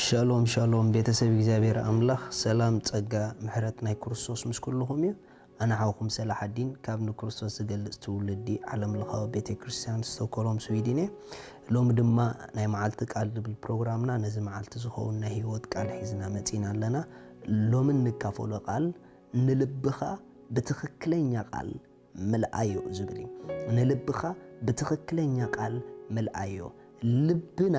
ሻሎም ሻሎም ቤተሰብ እግዚኣብሔር ኣምላኽ ሰላም ጸጋ ምሕረት ናይ ክርስቶስ ምስ ኩልኹም እዩ። ኣነ ሓውኹም ሰላሓዲን ካብ ንክርስቶስ ዝገልጽ ትውልዲ ዓለም ለኻዊ ቤተ ክርስቲያን ስቶኮሎም ስዊድን እየ። ሎሚ ድማ ናይ መዓልቲ ቃል ዝብል ፕሮግራምና ነዚ መዓልቲ ዝኸውን ናይ ህይወት ቃል ሒዝና መጺና ኣለና። ሎሚ እንካፈሎ ቃል ንልብኻ ብትኽክለኛ ቃል ምልኣዮ ዝብል እዩ። ንልብኻ ብትኽክለኛ ቃል ምልኣዮ። ልብና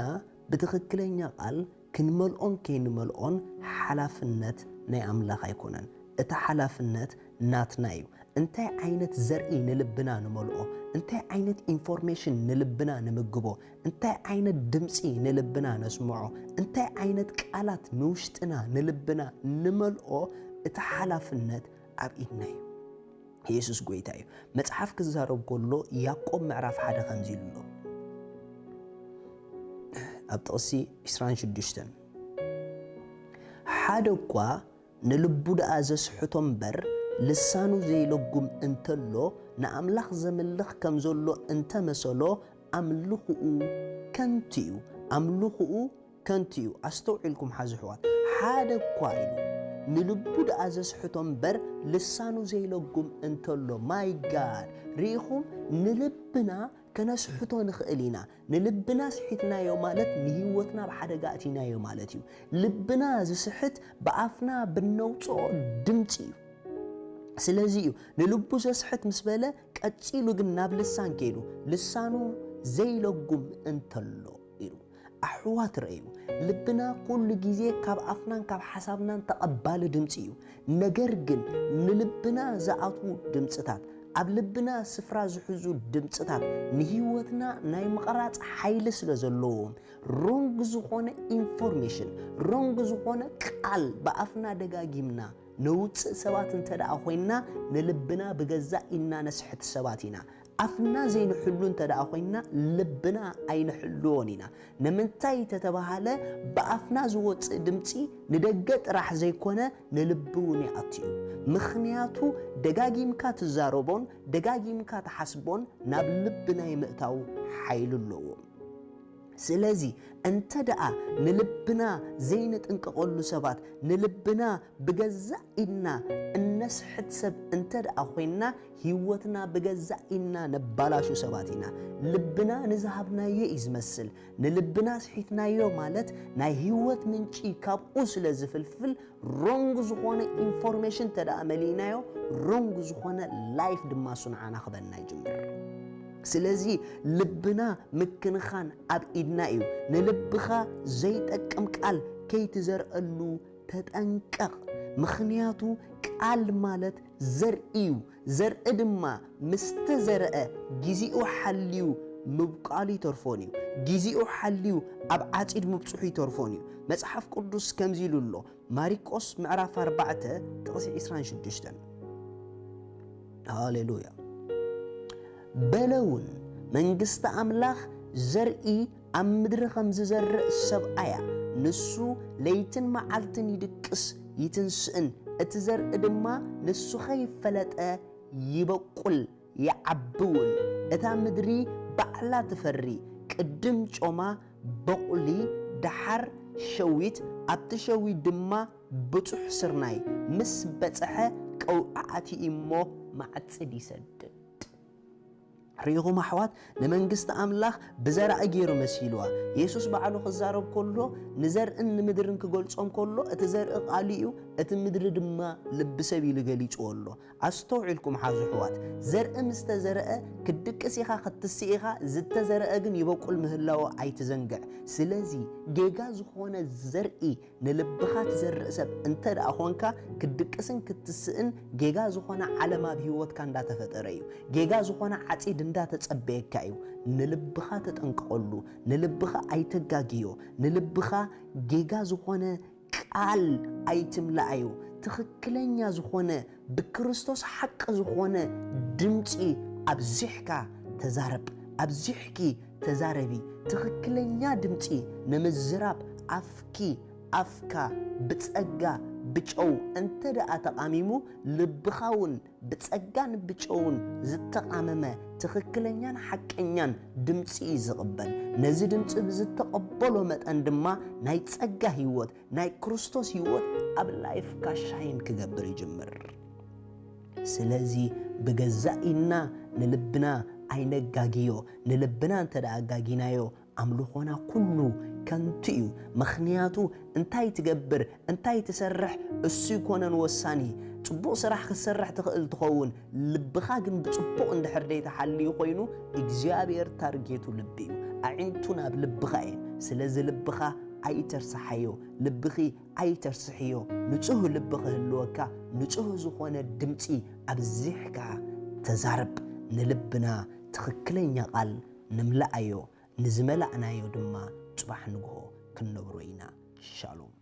ብትኽክለኛ ቃል ክንመልኦን ከይንመልኦን ሓላፍነት ናይ ኣምላኽ ኣይኮነን። እቲ ሓላፍነት ናትና እዩ። እንታይ ዓይነት ዘርኢ ንልብና ንመልኦ፣ እንታይ ዓይነት ኢንፎርሜሽን ንልብና ንምግቦ፣ እንታይ ዓይነት ድምፂ ንልብና ነስምዖ፣ እንታይ ዓይነት ቃላት ንውሽጥና ንልብና ንመልኦ፣ እቲ ሓላፍነት ኣብ ኢድና እዩ። የሱስ ጎይታ እዩ። መጽሓፍ ክዛረብ ከሎ ያዕቆብ ምዕራፍ ሓደ ከምዚ ኢሉ ኣሎ። ኣብ ጥቕሲ ዕስራን ሽዱሽተን ሓደ እኳ ንልቡ ደኣ ዘስሕቶ እምበር ልሳኑ ዘይለጉም እንተሎ ንኣምላኽ ዘምልኽ ከም ዘሎ እንተመሰሎ ኣምልኹኡ ከንቱ እዩ። ኣምልኹኡ ከንቱ እዩ። ኣስተውዒልኩም ሓዚ ኣሕዋት፣ ሓደ እኳ ኢሉ ንልቡ ደኣ ዘስሕቶ እምበር ልሳኑ ዘይለጉም እንተሎ ማይ ጋድ ርኢኹም ንልብና ከነስሕቶ ንኽእል ኢና። ንልብና ስሒትናዮ ማለት ንህይወትና ኣብ ሓደጋ ኣእቲናዮ ማለት እዩ። ልብና ዝስሕት ብኣፍና ብነውፅኦ ድምፂ እዩ። ስለዚ እዩ ንልቡ ዘስሕት ምስ በለ ቀፂሉ ግን ናብ ልሳን ከይዱ ልሳኑ ዘይለጉም እንተሎ ኢሉ ኣሕዋት ረእዩ። ልብና ኩሉ ግዜ ካብ ኣፍናን ካብ ሓሳብናን ተቐባሊ ድምፂ እዩ። ነገር ግን ንልብና ዝኣትዉ ድምፅታት ኣብ ልብና ስፍራ ዝሕዙ ድምፅታት ንህይወትና ናይ ምቕራፅ ሓይሊ ስለ ዘለዎም ሮንግ ዝኾነ ኢንፎርሜሽን ሮንግ ዝኾነ ቃል ብኣፍና ደጋጊምና ነውፅእ ሰባት እንተ ደኣ ኮይንና ንልብና ብገዛእ ኢድና ነስሕት ሰባት ኢና። ኣፍና ዘይንሕሉ እንተ ደኣ ኮይንና ልብና ኣይንሕልዎን ኢና። ንምንታይ ተተባሃለ ብኣፍና ዝወፅእ ድምፂ ንደገ ጥራሕ ዘይኮነ ንልቢ እውን ይኣቱ እዩ። ምኽንያቱ ደጋጊምካ ትዛረቦን ደጋጊምካ ትሓስቦን ናብ ልቢ ናይ ምእታው ሓይሊ ኣለዎ። ስለዚ እንተ ደኣ ንልብና ዘይንጥንቀቐሉ ሰባት ንልብና ብገዛእ ኢድና እነስሕት ሰብ እንተ ደኣ ኮይንና ህይወትና ብገዛእ ኢድና ነባላሹ ሰባት ኢና። ልብና ንዝሃብናዮ እዩ ዝመስል። ንልብና ስሒትናዮ ማለት ናይ ህይወት ምንጪ ካብኡ ስለ ዝፍልፍል ሮንግ ዝኾነ ኢንፎርሜሽን እንተ ደኣ መሊእናዮ ሮንግ ዝኾነ ላይፍ ድማ እሱ ንዓና ክበና ይጅምር። ስለዚ ልብና ምክንኻን ኣብ ኢድና እዩ። ንልብኻ ዘይጠቅም ቃል ከይትዘርአሉ ተጠንቀቕ። ምኽንያቱ ቃል ማለት ዘርኢ እዩ። ዘርኢ ድማ ምስ ተዘርአ ግዚኡ ሓልዩ ምብቋሉ ይተርፎን እዩ። ግዚኡ ሓልዩ ኣብ ዓጺድ ምብጽሑ ይተርፎን እዩ። መጽሓፍ ቅዱስ ከምዚ ኢሉ ኣሎ። ማሪቆስ ምዕራፍ ኣርባዕተ ጥቕሲ ዕስራን ሽዱሽተን። ሃሌሉያ። በለ እውን መንግስቲ ኣምላኽ ዘርኢ ኣብ ምድሪ ከም ዝዘርእ ሰብኣያ ንሱ ለይትን መዓልትን ይድቅስ ይትንስእን እቲ ዘርኢ ድማ ንሱ ከይፈለጠ ይበቁል ይዓቢ እውን እታ ምድሪ ባዕላ ትፈሪ ቅድም ጮማ በቑሊ ደሓር ሸዊት ኣብቲ ሸዊት ድማ ብጹሕ ስርናይ ምስ በጽሐ ቀውዒ ኣትዩ እሞ ማዕጽድ ይሰድድ። ርኢኹም ኣሕዋት ንመንግስቲ ኣምላኽ ብዘራኢ ገይሩ መሲልዋ። የሱስ ባዕሉ ክዛረብ ከሎ ንዘርእን ንምድርን ክገልጾም ከሎ እቲ ዘርኢ ቃሉ እዩ፣ እቲ ምድሪ ድማ ልቢ ሰብ ኢሉ ገሊጽዎ ኣሎ። ኣስተውዒልኩም ሓዙ ኣሕዋት፣ ዘርኢ ምስ ተዘርአ ክትድቅስ ኢኻ ክትስእ ኢኻ፣ ዝተዘርአ ግን ይበቁል ምህላዎ ኣይትዘንግዕ። ስለዚ ጌጋ ዝኾነ ዘርኢ ንልብኻ ትዘርእ ሰብ እንተ ደኣ ኾንካ ክትድቅስን ክትስእን ጌጋ ዝኾነ ዓለም ኣብ ህይወትካ እንዳተፈጠረ እዩ። ጌጋ ዝኾነ ዓጺድ እንዳተጸበየካ እዩ። ንልብኻ ተጠንቀቐሉ፣ ንልብኻ ኣይተጋግዮ፣ ንልብኻ ጌጋ ዝኾነ ቃል ኣይትምላኣዮ። ትኽክለኛ ዝኾነ ብክርስቶስ ሓቂ ዝኾነ ድምፂ ኣብዚሕካ ተዛረብ፣ ኣብዚሕኪ ተዛረቢ። ትኽክለኛ ድምፂ ንምዝራብ ኣፍኪ ኣፍካ ብጸጋ ብጨው እንተ ደኣ ተቓሚሙ፣ ልብኻ እውን ብጸጋን ብጨውን ዝተቓመመ ትኽክለኛን ሓቀኛን ድምጺ እዩ ዝቕበል። ነዚ ድምጺ ብዝተቐበሎ መጠን ድማ ናይ ጸጋ ህይወት፣ ናይ ክርስቶስ ህይወት ኣብ ላይፍካ ሻይን ክገብር ይጅምር። ስለዚ ብገዛእ ኢድና ንልብና ኣይነጋግዮ። ንልብና እንተ ደኣ ኣጋጊናዮ፣ ኣምልኾና ኩሉ ከንቱ እዩ። ምኽንያቱ እንታይ ትገብር፣ እንታይ ትሰርሕ፣ እሱ ይኮነን ወሳኒ። ጽቡቕ ስራሕ ክትሰርሕ ትኽእል ትኸውን፣ ልብኻ ግን ብጽቡቕ እንድሕር ደይተሓልዩ ኮይኑ፣ እግዚኣብሔር ታርጌቱ ልቢ እዩ። ኣዒንቱ ናብ ልብኻ እየን። ስለዚ ልብኻ ኣይተርስሓዮ፣ ልብኺ ኣይተርስሕዮ። ንጹህ ልቢ ክህልወካ፣ ንጹህ ዝኾነ ድምጺ ኣብዚሕካ ተዛረብ። ንልብና ትኽክለኛ ቃል ንምልኣዮ፣ ንዝመላእናዮ ድማ ጽባሕ ንግሆ ክንነብሮ ኢና። ሻሎም።